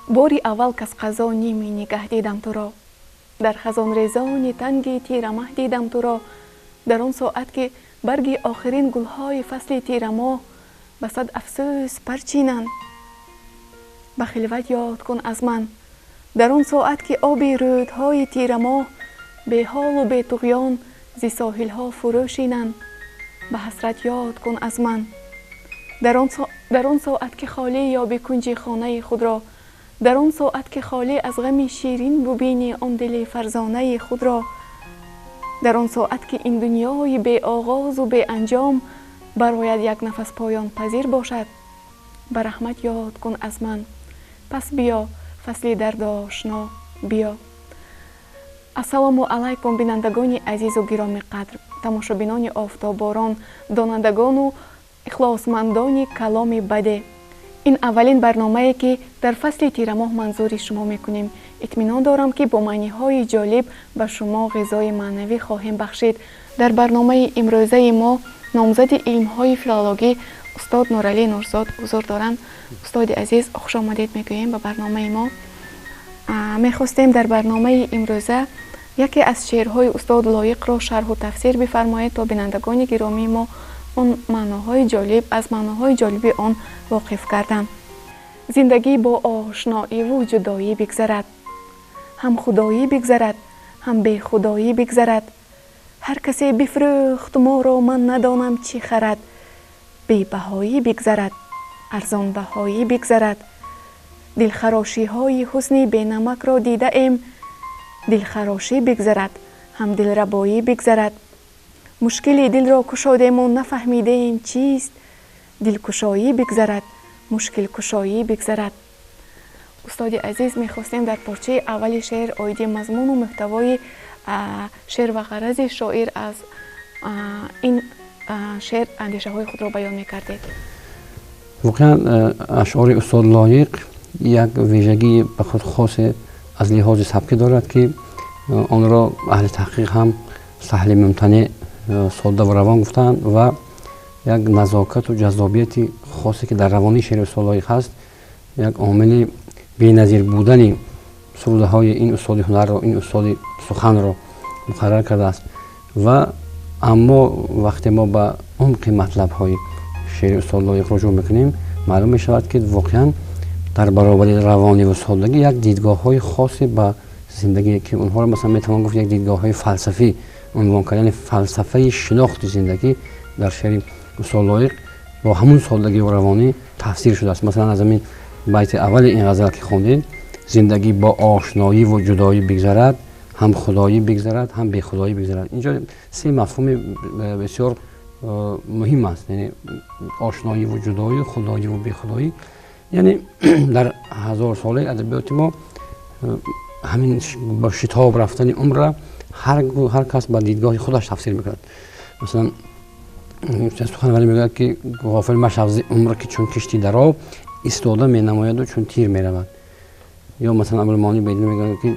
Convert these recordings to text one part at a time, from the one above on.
Бори аввал каз қазо ними нигаҳ дидам туро, дар хазонрезони танги тирамаҳ дидам туро. Дар он соат ки барги охирин гулҳои фасли тирамоҳ ба сад афсӯс парчинанд, ба хилват ёд кун аз ман. Дар он соат ки оби рӯдҳои тирамоҳ беҳолу бетуғён зи соҳилҳо фурӯ шинанд, ба ҳасрат ёд кун аз ман. Дар он соат ки холӣ ёби кунҷи хонаи худро, дар он соат ки холӣ аз ғами ширин бубинӣ он дили фарзонаи худро, дар он соат ки ин дунёи беоғозу беанҷом барояд як нафас поёнпазир бошад, ба раҳмат ёд кун аз ман. Пас биё, фасли дардошно, биё. Ассалому алайкум, бинандагони азизу гиромӣ қадр, тамошобинони офтобборон, донандагону ихлосмандони каломи баде. Ин аввалин барномае ки дар фасли тирамоҳ манзури шумо мекунем. Итминон дорам, ки бо маъниҳои ҷолиб ба шумо ғизои маънавӣ хоҳем бахшид. Дар барномаи имрӯзаи мо номзади илмҳои филологӣ устод Нуралӣ Нурзод ҳузур доранд. Устоди азиз, хушомадед мегӯем ба барномаи мо. Мехостем дар барномаи имрӯза яке аз шеърҳои устод Лоиқро шарҳу тафсир бифармоед, то бинандагони гиромии мо он маъноҳои ҷолиб аз маъноҳои ҷолиби он воқиф гарданд. Зиндагӣ бо ошноиву ҷудоӣ бигзарад, ҳам худоӣ бигзарад, ҳам бехудоӣ бигзарад. Ҳар касе бифрӯхт моро, ман надонам чӣ харад. Бебаҳоӣ бигзарад, арзонбаҳоӣ бигзарад. Дилхарошиҳои ҳусни бенамакро дидаем, дилхарошӣ бигзарад, ҳам дилрабоӣ бигзарад. Мушкили дилро кушодему нафаҳмидем чист, дилкушоӣ бигзарад, мушкилкушоӣ бигзарад. Устоди азиз, мехостем дар порчаи аввали шеър оиди мазмуну мӯҳтавои шеър ва ғарази шоир аз ин шеър андешаҳои худро баён мекардед. Воқеан, ашъори устод Лоиқ як вижагии ба худ хосе аз лиҳози сабкӣ дорад, ки онро аҳли таҳқиқ ҳам саҳли мумтанеъ, содда ва равон гуфтаанд, ва як назокату ҷаззобияти хосе, ки дар равонии шеъри устод Лоиқ ҳаст, як омили беназир будани сурудаҳои ин устоди ҳунарро, ин устоди суханро муқаррар кардааст. Ва аммо вақте мо ба умқи матлабҳои шеъри устод Лоиқ руҷӯъ мекунем, маълум мешавад, ки воқеан дар баробари равониву соддагӣ як дидгоҳҳои хосе ба зиндагӣ, ки онҳоро масалан метавон гуфт як дидгоҳҳои фалсафӣ унвон кард, яъне фалсафаи шинохти зиндагӣ дар шеъри устод Лоиқ бо ҳамун соддагиву равонӣ тафсир шудааст. Масалан, аз ҳамин байти аввали ин ғазал, ки хондед: «Зиндагӣ бо ошноиву ҷудоӣ бигзарад, ҳам худоӣ бигзарад, ҳам бехудоӣ бигзарад». Инҷо се мафҳуми бисёр муҳим аст, яъне ошноиву ҷудоӣ, худоиву бехудоӣ. Яъне дар ҳазорсолаи адабиёти мо ҳамин бо шитоб рафтани умрра ҳар кас ба дидгоҳи худаш тафсир мекунад. Масалан, суханварӣ мегӯяд, ки ғофил машав зи умр, ки чун кишти дар об истода менамояду чун тир меравад. Ё масалан, Абулмони Бедил мегӯяд, ки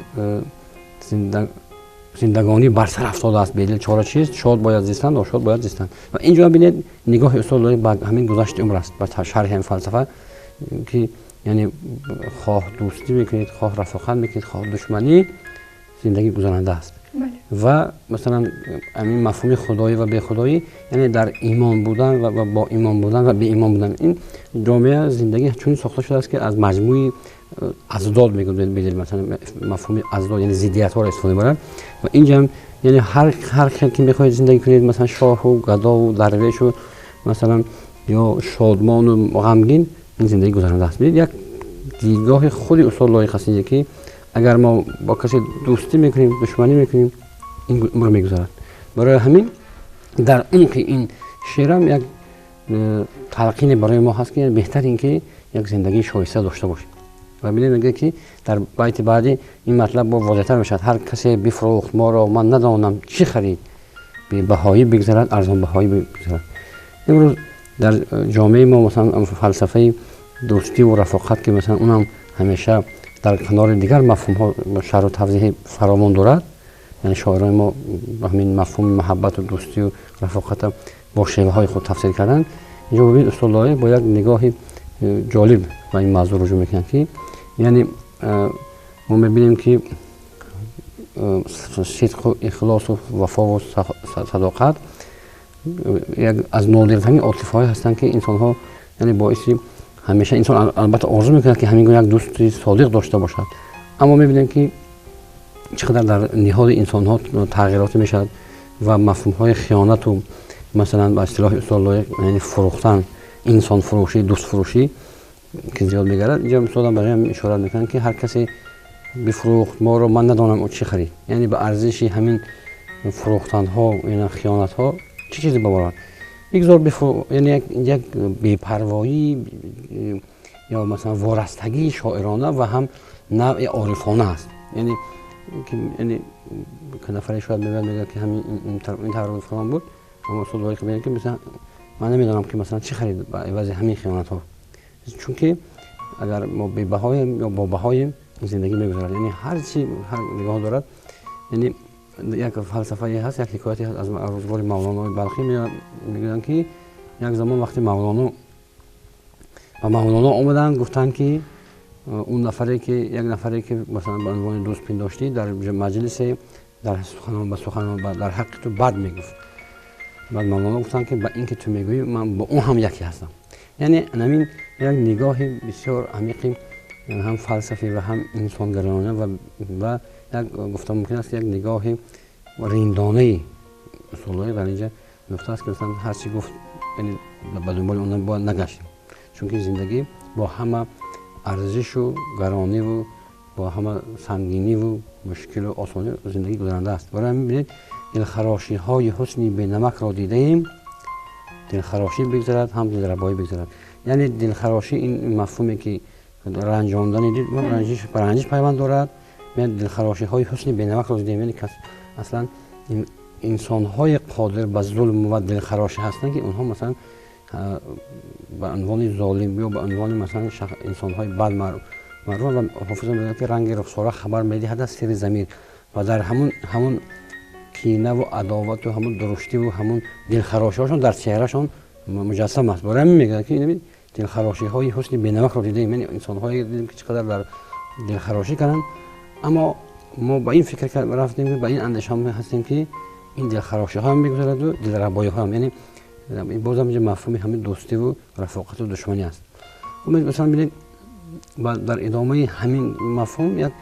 зиндагонӣ бар сар афтодааст, бедил чора чист? Шод бояд зистан, ношод бояд зистан. Ва инҷо бинед, нигоҳи устод Лоиқ ба ҳамин гузашти умр аст, ба шарҳи ҳамин фалсафа, ки яъне хоҳ дӯстӣ мекунед, хоҳ рафоқат мекунед, хоҳ душманӣ, зиндагӣ гузаранда аст. Ва масалан, ҳамин мафҳуми худоӣ ва бехудоӣ, яъне дар имон будан ва бо имон будан ва беимон будан. Ин ҷомеа, зиндагӣ чунин сохта шудааст, ки аз маҷмӯи аздод мегӯяд Бедил. Масалан, мафҳуми аздод, яъне зиддиятҳоро истифода мебарад. Ва инҷам яъне ҳар хел ки мехоҳед зиндагӣ кунед, масалан, шоҳу гадову дарвешу, масалан, ё шодмону ғамгин, ин зиндагӣ гузаранда аст. Як дидгоҳи худи устод Лоиқ аст инҷа, ки агар мо бо касе дӯстӣ мекунем, душманӣ мекунем, ин умр мегузарад. Барои ҳамин дар умқи ин шеърам як талқине барои мо ҳаст, ки беҳтар ин ки як зиндагии шоиста дошта бошем. Ва бинед, мегӯяд, ки дар байти баъдӣ ин матлаб бо возеҳтар мешавад: «Ҳар касе бифрӯхт моро, ман надонам чӣ харид, бебаҳоӣ бигзарад, арзонбаҳоӣ бигзарад». Имрӯз дар ҷомеаи мо, масалан, фалсафаи дӯстиву рафоқат, ки масалан унам ҳамеша дар канори дигар мафҳумҳо шарҳу тавзеҳи фаровон дорад, яъне шоирони мо ҳамин мафҳуми маҳаббату дӯстию рафоқата бо шеваҳои худ тафсир карданд. Инҷо бибинед, устод Лоиқ бо як нигоҳи ҷолиб ба ин мавзӯъ руҷӯъ мекунанд, ки Яъне мо мебинем, ки сидқу ихлосу вафову садоқат як аз нодиртарин отифаҳое ҳастанд, ки инсонҳо, яъне боиси ҳамеша инсон албатта орзу мекунад, ки ҳамин гуна як дӯсти содиқ дошта бошад. Аммо мебинем, ки чӣ қадар дар ниҳоди инсонҳо тағйироте мешавад ва мафҳумҳои хиёнату, масалан, ба истилоҳи устод Лоиқ, яъне фурӯхтан, инсонфурӯшӣ, дӯстфурӯшӣ, ки зиёд мегардад. Инҷо устодам барои ҳам ишорат мекунанд, ки ҳар касе бифурӯхт моро, ман надонам ӯ чӣ харид. Яъне ба арзиши ҳамин фурӯхтанҳо, хиёнатҳо чӣ чизе баборад? Бигзор, яъне як бепарвоӣ ё масалан ворастагии шоирона ва ҳам навъи орифона аст. Яъне нафаре шояд мегӯяд, мегӯяд, ки ҳамин ин тавр фалон буд, аммо устод Лоиқ мегӯяд, ки масалан ман намедонам, ки масалан чӣ харид ба ивази ҳамин хиёнатҳо, чунки агар мо бебаҳоем ё бобаҳоем, зиндагӣ мегузарад. Яъне ҳар чи ҳар нигоҳ дорад. Яъне як фалсафае ҳаст, як ҳикояте ҳаст аз рӯзгори Мавлонои Балхӣ. Мегӯянд, ки як замон вақте Мавлоно ба Мавлоно омаданд, гуфтанд, ки он нафаре ки як нафаре ки масалан ба унвони дӯст пиндоштӣ, дар маҷлисе дар сухан ба сухан дар ҳаққи ту бад мегуфт. Баъд Мавлоно гуфтанд, ки ба ин ки ту мегӯӣ, ман бо он ҳам яке ҳастам. Яъне ҳамин як нигоҳи бисёр амиқи ҳам фалсафӣ ва ҳам инсонгароёна ва як гуфта мумкин аст, як нигоҳи риндонаи устод Лоиқ дар инҷа нуқта аст, ки масалан ҳар чӣ гуфт, яъне ба дунболи он бояд нагаштем, чунки зиндагӣ бо ҳама арзишу гарониву бо ҳама сангиниву мушкилу осонӣ зиндагӣ гузаранда аст. Барои ҳамин бинед: дилхарошиҳои ҳусни бенамакро дидаем, дилхарошӣ бигзарад, ҳам дилрабоӣ бигзарад. Яъне дилхарошӣ ин мафҳуме, ки ранҷондани дил ба ранҷиш пайванд дорад. Дилхарошиҳои ҳусни бенамакро дидем, яъне кас аслан инсонҳои қодир ба зулм ва дилхарошӣ ҳастанд, ки онҳо масалан ба унвони золим ё ба унвони масалан инсонҳои бад маъруф. Ва Ҳофиза мегӯяд, ки ранги рухсора хабар медиҳад аз сири замир, ва дар ҳамун кинаву адовату ҳамун дуруштиву ҳамун дилхарошиҳошон дар чеҳрашон муҷассам аст. Барои ҳамин мегӯяд, ки дилхарошиҳои ҳусни бенамакро дидаем, яъне инсонҳое дидем, ки чӣ қадар дар дилхарошӣ карданд. Аммо мо ба ин фикр рафтем, ба ин андеша ҳастем, ки ин дилхарошиҳоам мегузараду дилрабоиҳоам. Яъне бозам инҷа мафҳуми ҳамин дӯстиву рафоқату душманӣ аст. Масалан, бинед, дар идомаи ҳамин мафҳум як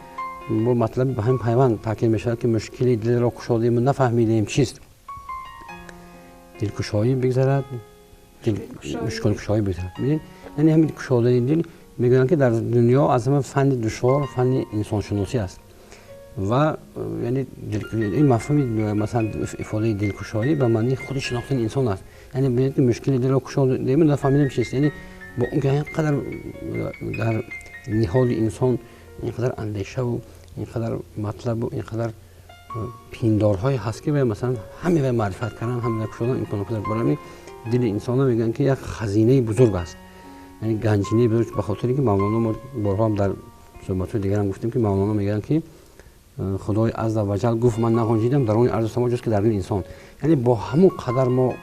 бо матлаби ба ҳамин пайванд таъкид мешавад, ки мушкили дилро кушодему нафаҳмидем чист. Дилкушоӣ бигзарад, мушкилкушоӣ бигзарад. Бинед, яъне ҳамин кушодани дил, мегӯянд, ки дар дунё аз ҳама фанни душвор фанни инсоншиносӣ аст. Ва яъне ин мафҳуми, масалан, ифодаи дилкушоӣ ба маънии худи шинохтани инсон аст. Яъне бинед, ки мушкили дилро кушодему нафаҳмидем чист. Яъне бо он ки ин қадар дар ниҳоди инсон ин қадар андешаву ин қадар матлабу ин қадар пиндорҳое ҳаст, ки масалан ҳаме вай маърифат кардан, ҳаме кушодан имконпазир. Барои ҳамин дили инсонро мегӯянд, ки як хазинаи бузург аст, яъне ганҷинаи бузург. Ба хотире ки Мавлоно, мо борҳо ҳам дар суҳбатҳои дигарам гуфтем, ки Мавлоно мегӯянд, ки Худои азза ваҷал гуфт: ман нағунҷидам дар они арзу само, ҷуз ки дар дили инсон. Яъне бо ҳамон қадар мо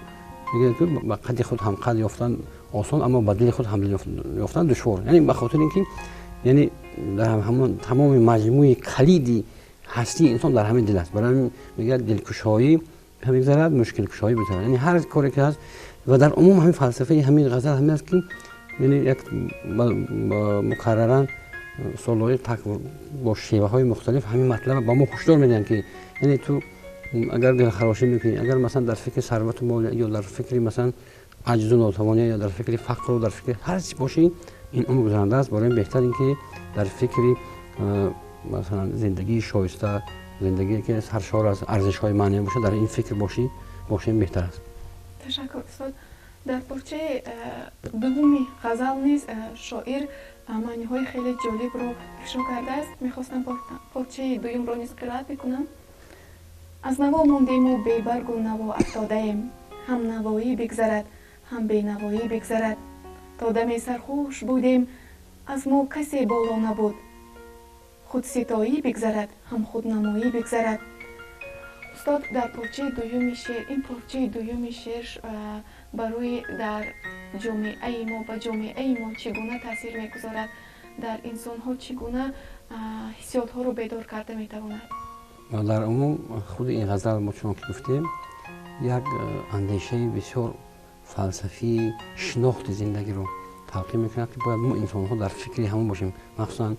мегӯянд, ки ба қадди худ ҳамқад ёфтан осон, аммо ба дили худ ҳамдил ёфтан душвор. Яъне ба хотири ин ки яъне дар ҳамон тамоми маҷмӯи калиди ҳастии инсон дар ҳамин дил аст. Барои ҳамин мегӯяд: дилкушоӣ бигзарад, мушкилкушоӣ бигзарад. Яъне ҳар коре ки ҳаст ва дар умум ҳамин фалсафаи ҳамин ғазал ҳамин аст, ки яъне як мукарраран солҳои так бо шеваҳои мухталиф ҳамин матлаба ба мо ҳушдор медиҳанд, ки яъне ту агар дилхарошӣ мекунӣ, агар масалан дар фикри сарвату мол ё дар фикри масалан аҷзу нотавонӣ ё дар фикри фақру дар фикри ҳар чи бошӣ, ин умр гузаранда аст. Барои беҳтар ин ки дар фикри масалан зиндагии шоиста, зиндагие ки саршор аз арзишҳои маънавӣ бошад, дар ин фикр бошӣ бошем беҳтар аст. Ташаккур, устод. Дар порчаи дуввуми ғазал низ шоир маъниҳои хеле ҷолибро ифшо кардааст. Мехостам порчаи дуюмро низ қироат бикунам. Аз наво мондему бебаргу наво афтодаем, ҳам навоӣ бигзарад, ҳам бенавоӣ бигзарад. То даме сархуш будем, аз мо касе боло набуд, худситоӣ бигзарад, ҳам худнамоӣ бигзарад. Устод, дар порчаи дуюми шеър, ин порчаи дуюми шеър барои дар ҷомеаи мо, ба ҷомеаи мо чӣ гуна таъсир мегузорад? Дар инсонҳо чӣ гуна ҳиссиётҳоро бедор карда метавонад? Дар умум худи ин ғазал, мо чунон ки гуфтем, як андешаи бисёр фалсафии шинохти зиндагиро талқин мекунад, ки бояд мо инсонҳо дар фикри ҳамон бошем. Махсусан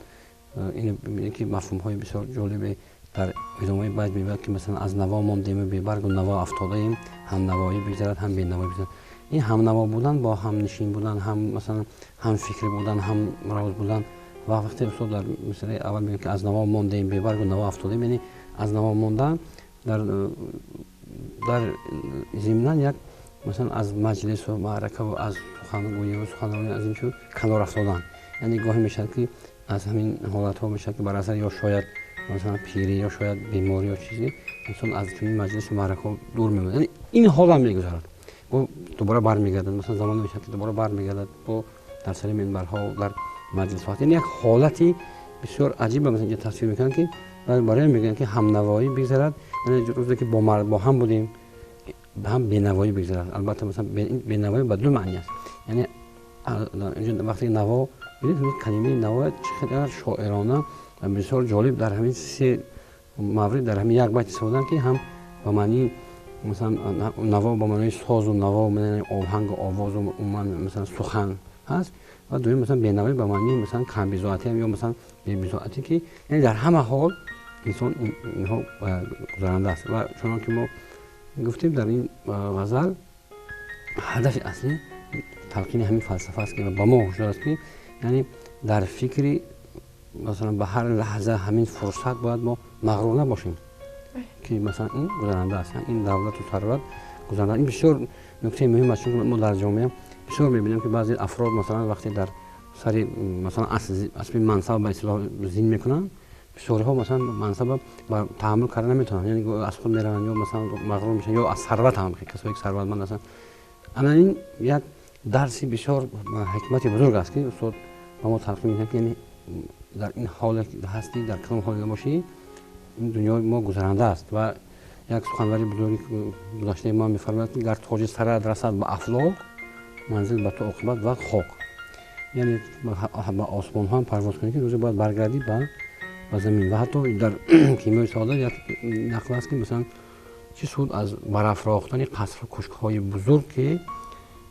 ин ки мафҳумҳои бисёр ҷолибе дар идомаи байт мебояд, ки масалан аз наво мондему бебаргу наво афтодаем, ҳам навоӣ бигзарад, ҳам бенавоӣ бигзарад. Ин ҳамнаво будан, бо ҳамнишин будан, ҳам масалан ҳамфикр будан, ҳам роз будан. Ва вақте устод дар мисраи аввал мегӯяд, ки аз наво мондем, бебаргу наво афтодаем, яъне аз наво мондан дар зимнан як масалан аз маҷлису маъракаву аз сухангӯиву суханронӣ, аз ин чиз канор афтодан. Яъне гоҳе мешавад, ки аз ҳамин ҳолатҳо мешавад, ки бар асар ё шояд масалан пирӣ, ё шояд беморӣ, ё чизе, инсон аз чунин маҷлису маъракаҳо дур мемонад. Яъне ин ҳолам мегузарад, бо дубора бармегардад. Масалан, замоне мешавад, ки дубора бармегардад, бо дар сари минбарҳо, дар маҷлисҳо. Яъне як ҳолати бисёр аҷиба масалан инҷо тасвир мекунанд, ки барои мегӯянд, ки ҳамнавоӣ бигзарад, яъне рӯзе ки бо ҳам будем, ҳам бенавоӣ бигзарад. Албатта, масалан, бенавоӣ ба ду маъни аст. Яъне инҷо вақте наво бинед, ҳамин калимаи наво чӣ қадар шоирона ва бисёр ҷолиб дар ҳамин се маврид дар ҳамин як байт истифодаанд, ки ҳам ба маънии масалан наво ба маънои созу наво, оҳангу овозу, умуман масалан сухан ҳаст, ва дуюм масалан бенавоӣ ба маънии масалан камбизоатӣ ё масалан бебизоатӣ, ки яъне дар ҳама ҳол инсон инҳо гузаранда аст. Ва чунон ки мо гуфтем, дар ин ғазал ҳадафи аслӣ талқини ҳамин фалсафа аст, ки ба мо ҳушдор аст, ки яъне дар фикри масалан ба ҳар лаҳза ҳамин фурсат бояд мо мағрур набошем, ки масалан ин гузаранда аст, ин давлату сарват гузаранда. Ин бисёр нуктаи муҳим аст, чунки мо дар ҷомеа бисёр мебинем, ки баъзе афрод масалан вақте дар сари масалан аспи мансаб ба истилоҳ зин мекунанд, бисёриҳо масалан мансаба таҳаммул карда наметавонанд, яъне аз худ мераванд ё масалан мағрур мешаванд, ё аз сарват ҳам, касое ки сарватманд ҳастанд. Ана ин як дарси бисёр ҳикмати бузург аст, ки устод ба мо талқин мекунад, ки яъне дар ин ҳоле ҳастӣ, дар кадом ҳоле набошӣ, ин дунёи мо гузаранда аст. Ва як суханвари бузурги гузаштаи мо мефармояд, ки гар тоҷи сарат расад ба афлок, манзил ба ту оқибат ва хок. Яъне ба осмонҳо ҳам парвоз кунӣ, ки рӯзе бояд баргардӣ ба замин. Ва ҳатто дар Кимиёи саодат як нақл аст, ки масалан чӣ суд аз барафрохтани қасру кушкҳои бузург, ки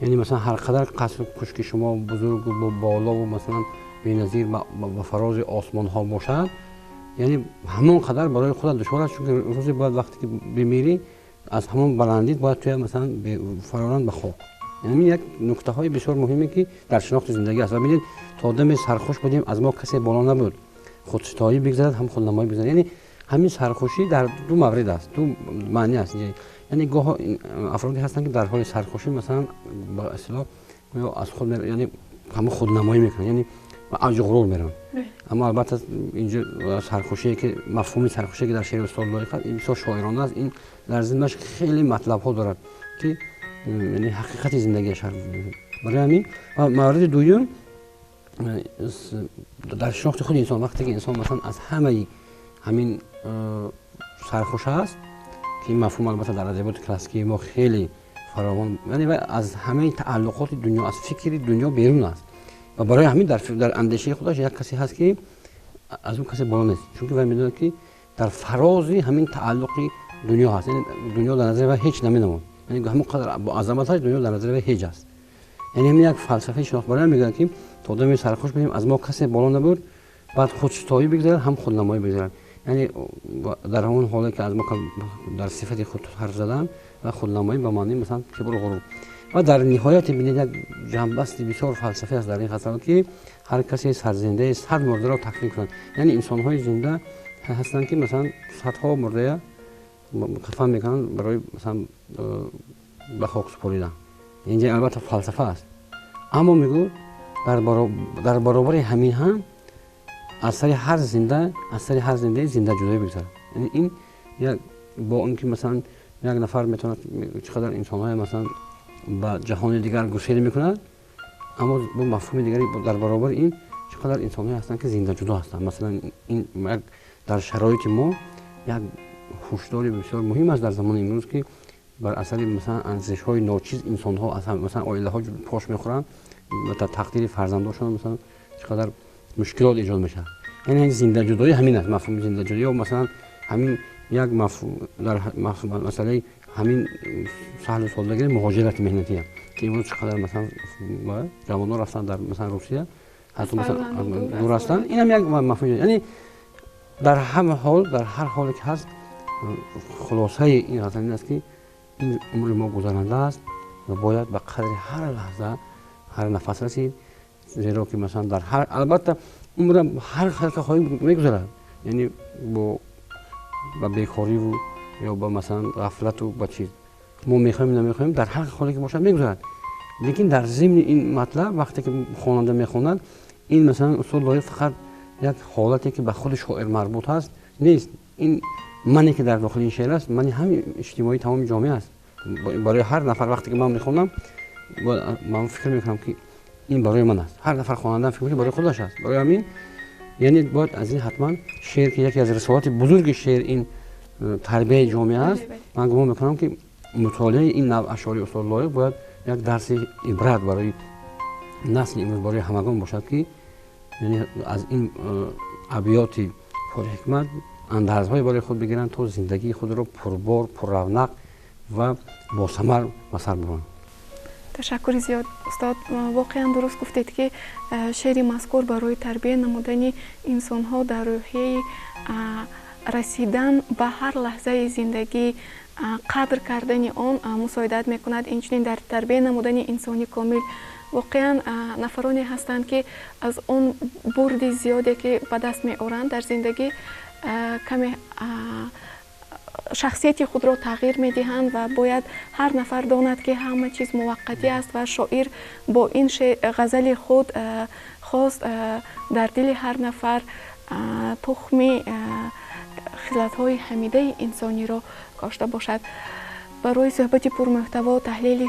яъне масалан ҳар қадар қасру кушки шумо бузургу бо болову масалан беназир ба фарози осмонҳо бошад, яъне ҳамон қадар барои худат душвор аст, чунки рӯзе бояд вақте ки бимирӣ, аз ҳамон баландӣ бояд туя масалан фароранд ба хок. Яъне як нуктаҳои бисёр муҳиме, ки дар шинохти зиндагӣ аст. Ва бинед, то даме сархуш будем, аз мо касе боло набуд, худситоӣ бигзарад, ҳам худнамоӣ бигзарад. Яъне ҳамин сархушӣ дар ду маврид аст, ду маъни аст. Яъне гоҳо афроде ҳастанд, ки дар ҳоли сархушӣ масалан ба истилоҳ ё аз худ, яъне ҳамон худнамоӣ мекунанд, яъне ба авҷи ғурур мераванд. Аммо албатта инҷо сархушие ки мафҳуми сархушие ки дар шеъри устод Лоиқ аст, ин бисёр шоирона аст. Ин дар зимнаш хеле матлабҳо дорад, ки яъне ҳақиқати зиндагия шарҳ. Барои ҳамин ва мавриди дуюм дар шинохти худи инсон, вақте ки инсон масалан аз ҳамаи ҳамин сархуш аст, ки ин мафҳум албатта дар адабиёти классикии мо хеле фаровон, яъне аз ҳамаи тааллуқоти дунё, аз фикри дунё берун аст. Ва барои ҳамин дар андешаи худаш як касе ҳаст, ки аз ӯ касе боло нест, чунки вай медонад, ки дар фарози ҳамин тааллуқи дунё ҳаст. Яъне дунё дар назари вай ҳеҷ наменамояд, яъне ҳамон қадар бо азаматаш дунё дар назари вай ҳеҷ аст. Яъне ҳамин як фалсафаи шинохт. Барои ҳамин мегӯянд, ки то даме сархуш будем, аз мо касе боло набуд, баъд худситоӣ бигзарад, ҳам худнамоӣ бигзарад. Яъне дар ҳамон ҳоле ки аз мо дар сифати худ ҳарф задан ва худнамоӣ ба маънии масалан кибру ғурур. Ва дар ниҳояте бинед, як ҷанбасти бисёр фалсафӣ аст дар ин ғазал, ки ҳар касе сарзиндаи сад мурдаро такфин кунад. Яъне инсонҳои зинда ҳастанд, ки масалан садҳо мурдая кафан мекунанд барои масалан ба хок супоридан. Инҷа албатта фалсафа аст, аммо мегӯ дар баробари ҳамин ҳам аз сари ҳар зинда, аз сари ҳар зиндаи зинда ҷудоӣ бигзарад. Яъне ин як бо он ки масалан як нафар метавонад чӣ қадар инсонҳое масалан ба ҷаҳони дигар гусел мекунад, аммо бо мафҳуми дигари дар баробари ин чӣ қадар инсонҳое ҳастанд, ки зинда ҷудо ҳастанд. Масалан, ин як дар шароити мо як ҳушдори бисёр муҳим аст дар замони имрӯз, ки бар асари масалан арзишҳои ночиз инсонҳо аз масалан оилаҳо пош мехӯранд ва дар тақдири фарзандошон масалан чӣ қадар мушкилот эҷод мешавад. Яъне зиндаҷудоӣ ҳамин аст, мафҳуми зиндаҷудоӣ, ё масалан ҳамин як дар масъалаи ҳамин саҳлу соддагӣ муҳоҷирати меҳнатия, ки имрӯз чӣ қадар масалан ҷавонон рафтанд дар масалан Русия, ҳатто масалан дур ҳастанд. Инам як мафҳум. Яъне дар ҳама ҳол, дар ҳар ҳоле ки ҳаст, хулосаи ин ғазал ин аст, ки ин умри мо гузаранда аст ва бояд ба қадри ҳар лаҳза, ҳар нафас расид, зеро ки масалан дар ҳар, албатта, умрам ҳар хел ки хоҳем мегузарад, яъне бо ба бекориву ё ба масалан ғафлату ба чиз мо мехоҳем, намехоҳем, дар ҳар ҳоле ки бошад, мегузарад. Лекин дар зимни ин матлаб, вақте ки хонанда мехонад, ин масалан устод Лоиқ фақат як ҳолате ки ба худи шоир марбут аст нест. Ин мане ки дар дохили ин шеър аст, мани ҳами иҷтимоии тамоми ҷомеа аст. Барои ҳар нафар, вақте ки ман мехонам, ман фикр мекунам, ки ин барои ман аст. Ҳар нафар хонанда фикр мекунад, барои худаш аст. Барои ҳамин, яъне бояд аз ин ҳатман шеър, ки яке аз рисолати бузурги шеър ин тарбияи ҷомеа аст, ман гумон мекунам, ки мутолиаи ин навъ ашъори устод Лоиқ бояд як дарси ибрат барои насли имрӯз, барои ҳамагон бошад, ки яъне аз ин абёти пурҳикмат андарзҳое барои худ бигиранд, то зиндагии худро пурбор, пурравнақ ва босамар ба сар бибаранд. Ташаккури зиёд, устод. Воқеан дуруст гуфтед, ки шеъри мазкур барои тарбия намудани инсонҳо дар рӯҳияи расидан ба ҳар лаҳзаи зиндагӣ, қадр кардани он мусоидат мекунад, инчунин дар тарбия намудани инсони комил. Воқеан нафароне ҳастанд, ки аз он бурди зиёде, ки ба даст меоранд дар зиндагӣ, каме шахсияти худро тағйир медиҳанд. Ва бояд ҳар нафар донад, ки ҳама чиз муваққатӣ аст ва шоир бо ин ғазали худ хост дар дили ҳар нафар тухми хислатҳои ҳамидаи инсониро кошта бошад. Барои суҳбати пурмуҳтаво, таҳлили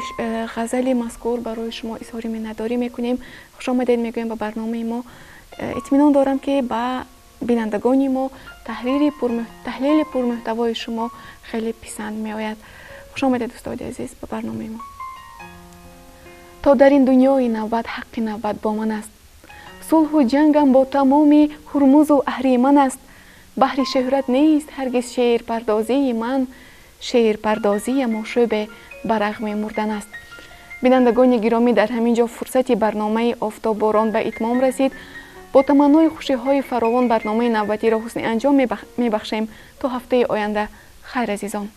ғазали мазкур барои шумо изҳори миннатдорӣ мекунем. Хушомадед мегӯем ба барномаи мо. Итминон дорам, ки ба бинандагони мо таҳлили пурмуҳтавои шумо хеле писанд меояд. Хушомадед, устоди азиз, ба барномаи мо. То дар ин дунёи навбат ҳаққи навбат бо ман аст, сулҳу ҷангам бо тамоми ҳурмузу аҳриман аст. Баҳри шӯҳрат нест ҳаргиз шеърпардозии ман, шеърпардозиям ошӯбе ба рағми мурдан аст. Бинандагони гиромӣ, дар ҳамин ҷо фурсати барномаи Офтобборон ба итмом расид. Бо таманнои хушиҳои фаровон барномаи навбатиро ҳусни анҷом мебахшем. То ҳафтаи оянда хайр, азизон.